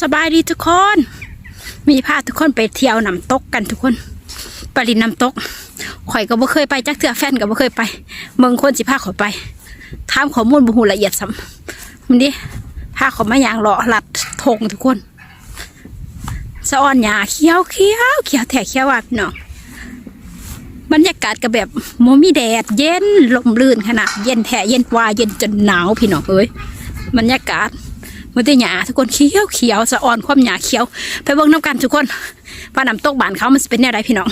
ສະບາຍດີທຸກຄົນ ມີພາທຸກຄົນໄປທ່ຽວນ້ຳຕົກກັນທຸກຄົນ ໄປຫຼິ້ນນ້ຳຕົກ. ຂ້ອຍກໍບໍ່ເຄີຍໄປຈັກເທື່ອ ແຟນກໍບໍ່ເຄີຍໄປ ເບິ່ງຄົນຊິພາຂ້ອຍໄປ ຖາມຂໍ້ມູນບໍ່ຮູ້ລະອຽດສ່ຳ. ມັນເດ້ ພາຂ້ອຍມາຍ່າງເລາະລັດທົ່ງທຸກຄົນ ສະອອນຫຍ້າຂຽວໆ ຂຽວແທ້ຂຽວວ່າພີ່ນ້ອງ. ບັນຍາກາດກໍແບບບໍ່ມີແດດ ເຢັນ ລົມລື່ນຂະໜາດ ເຢັນແທ້ເຢັນກວ່າ ເຢັນຈົນໜາວພີ່ນ້ອງເອີຍ. ບັນຍາກາດມີແຕ່ຫຍ້າທຸກຄົນ ຂຽວໆ ສະອອນຄວາມຫຍ້າຂຽວ. ໄປເບິ່ງນຳກັນທຸກຄົນ ວ່ານ້ຳຕົກບ້ານເຂົາມັນຊິເປັນແນວໃດພີ່ນ້ອງ.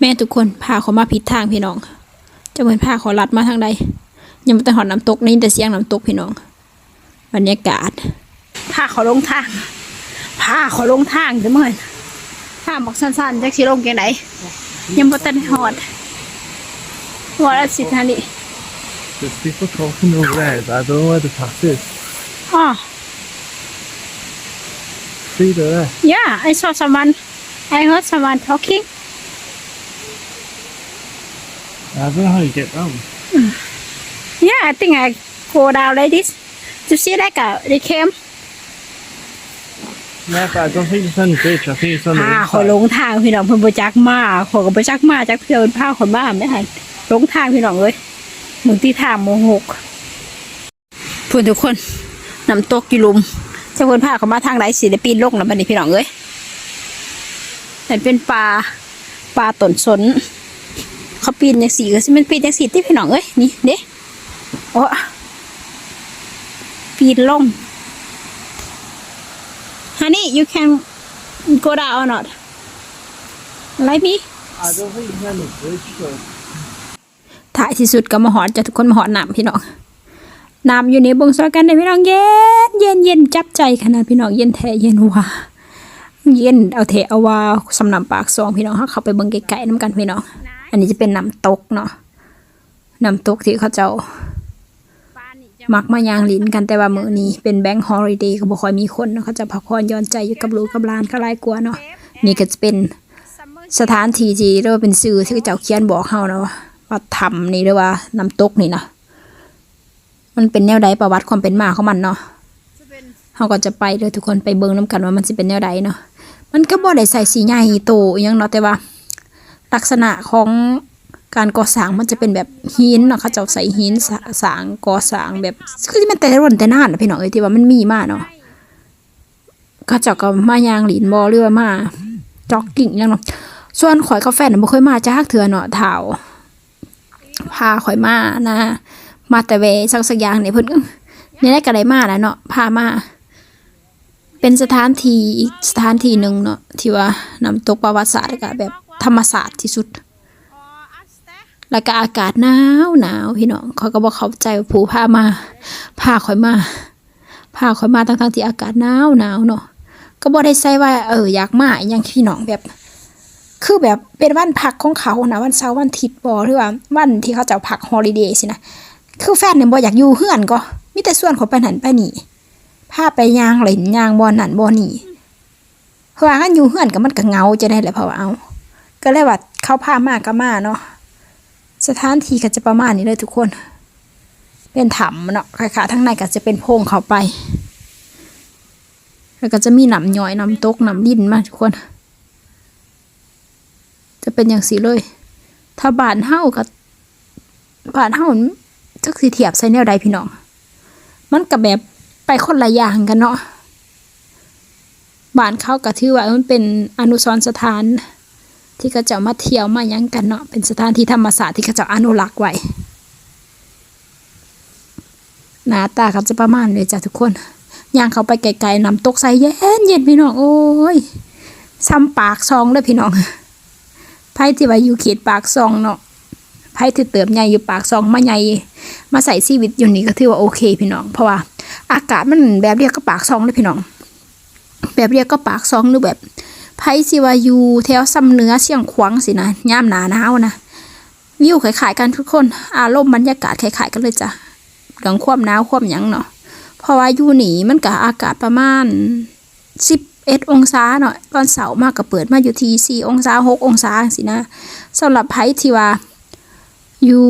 ແມ່ນທຸກຄົນ ພາຂ້ອຍມາຜິດທາງພີ່ນ້ອງ ຈັກແມ່ນພາຂ້ອຍລັດມາທາງໃດ ຍັງບໍ່ທັນຮອດນ້ຳຕົກ ໄດ້ຍິນແຕ່ສຽງນ້ຳຕົກພີ່ນ້ອງ. ບັນຍາກາດ ພາເຂົາລົງທາງ ພາເຂົາລົງທາງເດີເມີ້ຍ ທາງບັກຊັນໆ ຈັກຊິລົງຈັ່ງໃດ ຍັງບໍ່ທັນຮອດ. What is it, honey? There's people talking over there. I don't know where the path is. Oh. See there? Yeah, I saw someone. I heard someone talking. I don't know how you get down. Yeah, I think I go down like this. You see, like, uh, they came. Yeah, but I don't think it's on the bridge. I think it's on the ພາ other ຂ້ອຍ side. ລົງທາງພີ່ນ້ອງ ເພິ່ນບໍ່ຈັກມາ ຂ້ອຍກໍບໍ່ຈັກມາຈັກເທື່ອ ເພິ່ນພາຂ້ອຍມາແມ່ນຫັ້ນ. ຫຼົງທາງພີ່ນ້ອງເອີຍ ເບິ່ງຕິທາງມໍຫົກ. ພຸ້ນທຸກຄົນ ນ້ຳຕົກຢູ່ລຸ່ມ ຈັກເພິ່ນພາເຂົ້າມາທາງໃດ ຊິໄດ້ປີນລົງລະບັດນີ້ພີ່ນ້ອງເອີຍ. ນັ້ນເປັນປ່າ ປ່າຕົ້ນສົນ ເຂົາປີນຈັ່ງຊີ້ ກໍຊິແມ່ນປີນຈັ່ງຊີ້ຕິພີ່ນ້ອງເອີຍ. ນີ້ເດ້ ໂອ້ ປີນລົງ. Honey, you can go down or not? Like me? I don't think it's on the bridge, so. ທ້າຍທີ່ສຸດກໍມາຮອດຈ້ະທຸກຄົນ ມາຮອດນ້ຳພີ່ນ້ອງ. ນ້ຳຢູ່ນີ້ເບິ່ງຊ່ອຍກັນເດ້ພີ່ນ້ອງ ເຢັນ ເຢັນ ເຢັນ ຈັບໃຈຂະໜາດພີ່ນ້ອງ ເຢັນແທ້ເຢັນວ່າ ເຢັນເອົາແທ້ເອົາວ່າ ສ່ຳນ້ຳປາກຊ່ອງພີ່ນ້ອງ. ເຮົາເຂົ້າໄປເບິ່ງໃກ້ໆນຳກັນພີ່ນ້ອງ. ອັນນີ້ຈະເປັນນ້ຳຕົກເນາະ ນ້ຳຕົກທີ່ເຂົາເຈົ້າມັກມາຍ່າງຫຼິ້ນກັນ ແຕ່ວ່າມື້ນີ້ເປັນ bank holiday ກໍບໍ່ຄ່ອຍມີຄົນເນາະ ເຂົາເຈົ້າພັກຜ່ອນຢ່ອນໃຈຢູ່ກັບລູກກັບຫຼານກໍຫຼາຍກວ່າເນາະ. ນີ້ກໍຈະເປັນ ສະຖານທີ່ທີ່ ຫຼືວ່າເປັນຊື່ທີ່ເຂົາເຈົ້າຂຽນບອກເຮົານະວ່າ ວ່າຖ້ຳນີ້ ຫຼືວ່ານ້ຳຕົກນີ້ນະ ມັນເປັນແນວໃດ ປະຫວັດຄວາມເປັນມາຂອງມັນເນາະ. ເຮົາກໍຈະໄປເດີທຸກຄົນ ໄປເບິ່ງນຳກັນວ່າມັນຊິເປັນແນວໃດເນາະ. ມັນກໍບໍ່ໄດ້ໃສ່ຊິໃຫຍ່ໂຕອີ່ຫຍັງເນາະ ແຕ່ວ່າລັກສະນະຂອງການກໍ່ສ້າງມັນຈະເປັນແບບຫີນເນາະ ເຂົາເຈົ້າໃສ່ຫີນ ສ- ສ້າງ ກໍ່ສ້າງແບບ ຄືຊິແມ່ນແຕ່ດົນແຕ່ນານນະພີ່ນ້ອງເອີຍ ທີ່ວ່າມັນມີມາເນາະ. ເຂົາເຈົ້າກໍມາຍ່າງຫຼິ້ນບໍ ຫຼືວ່າມາ jogging ຫຍັງເນາະ. ສ່ວນຂ້ອຍກັບແຟນນະ ບໍ່ເຄີຍມາຈັກເທື່ອເນາະ ທ້າວພາຂ້ອຍມານະ ມາແຕ່ແວ່ສັກ ສັກຢ່າງນີ້ ເພິ່ນ ແນວໃດກໍໄດ້ມາລະເນາະ ພາມາ. ເປັນສະຖານທີ່ອີກສະຖານທີ່ໜຶ່ງເນາະ ທີ່ວ່ານ້ຳຕົກປະຫວັດສາດ ແລ້ວກໍແບບທຳມະຊາດທີ່ສຸດ ແລ້ວກໍອາກາດໜາວໆ ພີ່ນ້ອງ. ຂ້ອຍກໍບໍ່ເຂົ້າໃຈວ່າຜູ້ພາມາ ພາຂ້ອຍມາ ພາຂ້ອຍມາ ທັງໆທີ່ອາກາດໜາວໆເນາະ. ກໍບໍ່ໄດ້ໃສ່ວ່າ ເອີ ຢາກມາອີ່ຫຍັງພີ່ນ້ອງ ແບບ ຄືແບບເປັນວັນພັກຂອງເຂົານະ ວັນເສົາວັນອາທິດບໍ ຫຼືວ່າວັນທີ່ເຂົາເຈົ້າພັກ holiday ຊີ້ນະ. ຄືແຟນນີ້ບໍ່ຢາກຢູ່ເຮືອນກໍມີແຕ່ຊວນຂ້ອຍໄປນັ້ນໄປນີ້ ພາໄປຍ່າງຫຼິ້ນຍ່າງບ່ອນນັ້ນບ່ອນນີ້ ເພາະວ່າຄັນຢູ່ເຮືອນກໍມັນກໍເຫງົາຈັ່ງໃດແຫຼະ ເພາະວ່າ ເອົ້າ ກໍເລີຍວ່າເຂົາພາມາກໍມາເນາະ. ສະຖານທີ່ກໍຈະປະມານນີ້ເລີຍທຸກຄົນ ເປັນຖ້ຳເນາະ ຄ້າຍໆ ທາງໃນກໍຈະເປັນໂພງເຂົ້າໄປ ແລ້ວກໍຈະມີນ້ຳຍ້ອຍ ນ້ຳຕົກ ນ້ຳລິນມາທຸກຄົນ ຈະເປັນຈັ່ງຊີ້ເລີຍ. ຖ້າບ້ານເຮົາກໍ ບ້ານເຮົາ ຈັກຊິທຽບໃສ່ແນວໃດພີ່ນ້ອງ ມັນກໍແບບໄປຄົນລະຢ່າງກັນເນາະ. ບ້ານເຂົາກໍຖືວ່າມັນເປັນອະນຸສອນສະຖານ ທີ່ເຂົາເຈົ້າມາທ່ຽວມາຫຍັງກັນເນາະ ເປັນສະຖານທີ່ທຳມະຊາດທີ່ເຂົາເຈົ້າອະນຸລັກໄວ້. ໜ້າຕາກໍຈະປະມານນີ້ຈ້ະທຸກຄົນ ຍ່າງເຂົ້າໄປໃກ້ໆ ນ້ຳຕົກໃສເຢັນໆ ພີ່ນ້ອງເອີຍ ສ່ຳປາກຊ່ອງເດີພີ່ນ້ອງ. ໃຜທີ່ວ່າຢູ່ເຂດປາກຊ່ອງເນາະ ໃຜທີ່ເຕີບໃຫຍ່ຢູ່ປາກຊ່ອງ ມາໃຫຍ່ ມາໃຊ້ຊີວິດຢູ່ນີ້ກໍຖືວ່າໂອເຄພີ່ນ້ອງ ເພາະວ່າອາກາດມັນແບບດຽວກັບປາກຊ່ອງເລີຍພີ່ນ້ອງ ແບບດຽວກັບປາກຊ່ອງ ຫຼືແບບໃຜທີ່ວ່າຢູ່ແຖວຊຳເໜືອຊຽງຂວາງຊີ້ນະ ຍາມໜ້າໜາວນະ ວິວຄ້າຍໆກັນທຸກຄົນ ອາລົມບັນຍາກາດຄ້າຍໆກັນເລີຍຈ້ະ ເລື່ອງຄວາມໜາວຄວາມຫຍັງເນາະ ເພາະວ່າຢູ່ນີ້ມັນກະອາກາດປະມານ ສິບເອັດອົງສາເນາະ ຕອນເຊົ້າມາກໍເປີດມາຢູ່ທີ່ສີ່ອົງສາ ຫົກອົງສາຈັ່ງຊີ້ນະ. ສຳລັບໃຜທີ່ວ່າຢູ່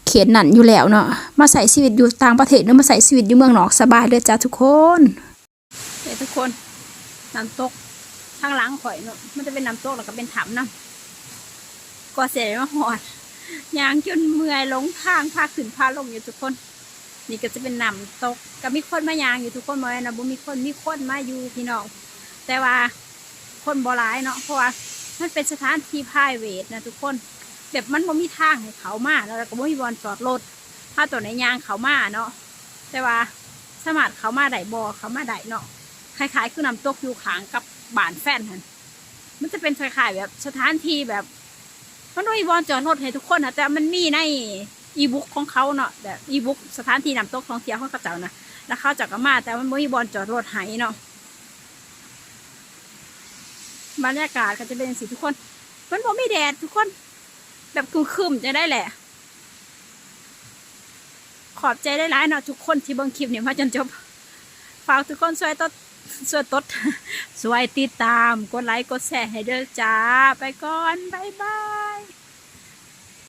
ເຂດນັ້ນຢູ່ແລ້ວເນາະ ມາໃຊ້ຊີວິດຢູ່ຕ່າງປະເທດ ຫຼືມາໃຊ້ຊີວິດຢູ່ເມືອງນອກ ສະບາຍເລີຍຈ້າທຸກຄົນ. ນ້ຳຕົກທາງຫຼັງຂ້ອຍເນາະ ມັນຈະເປັນນ້ຳຕົກ ແລ້ວກໍເປັນຖ້ຳນຳ. ກວ່າຊິໄດ້ມາຮອດ ຍ່າງຈົນເມື່ອຍ ຫຼົງທາງ ພາຂຶ້ນພາລົງຢູ່ທຸກຄົນ. ນີ້ກໍຈະເປັນນ້ຳຕົກ ກໍມີຄົນມາຍ່າງຢູ່ທຸກຄົນ ບໍ່ແມ່ນວ່າບໍ່ມີຄົນ ມີຄົນມາຢູ່ພີ່ນ້ອງ ແຕ່ວ່າຄົນບໍ່ຫຼາຍເນາະ ເພາະວ່າມັນເປັນສະຖານທີ່ private ນະທຸກຄົນ ແບບມັນບໍ່ມີທາງໃຫ້ເຂົ້າມາເນາະ ແລ້ວກໍບໍ່ມີບ່ອນຈອດລົດ ເຮົາຕ້ອງໄດ້ຍ່າງເຂົ້າມາເນາະ. ແຕ່ວ່າສາມາດເຂົ້າມາໄດ້ບໍ່? ເຂົ້າມາໄດ້ເນາະ ຄ້າຍໆຄືນ້ຳຕົກຢູ່ຂ້າງກັບບ້ານແຟນຫັ້ນ. ມັນຈະເປັນຄ້າຍໆແບບສະຖານທີ່ແບບ ມັນບໍ່ມີບ່ອນຈອດລົດໃຫ້ທຸກຄົນນະ ແຕ່ມັນມີໃນ e-book ຂອງເຂົາເນາະ ແບບ e-book ສະຖານທີ່ນ້ຳຕົກທ່ອງທ່ຽວຂອງເຂົາເຈົ້ານະ ແລ້ວເຂົາເຈົ້າກໍມາ ແຕ່ມັນບໍ່ມີບ່ອນຈອດລົດໃຫ້ເນາະ. ບັນຍາກາດກໍຈະເປັນຈັ່ງຊີ້ທຸກຄົນ ມັນບໍ່ມີແດດທຸກຄົນ ແບບຄຶ້ມໆຈັ່ງໃດແຫຼະ. ຂອບໃຈຫຼາຍໆເນາະທຸກຄົນທີ່ເບິ່ງຄລິບນີ້ມາຈົນຈົບ. ຝາກທຸກຄົນຊ່ວຍຕົດ ຊ່ວຍຕົດ ຊ່ວຍຕິດຕາມ ກົດໄລ ກົດແຊໃຫ້ເດີ້ຈ້າ. ໄປກ່ອນ ບາຍບາຍ.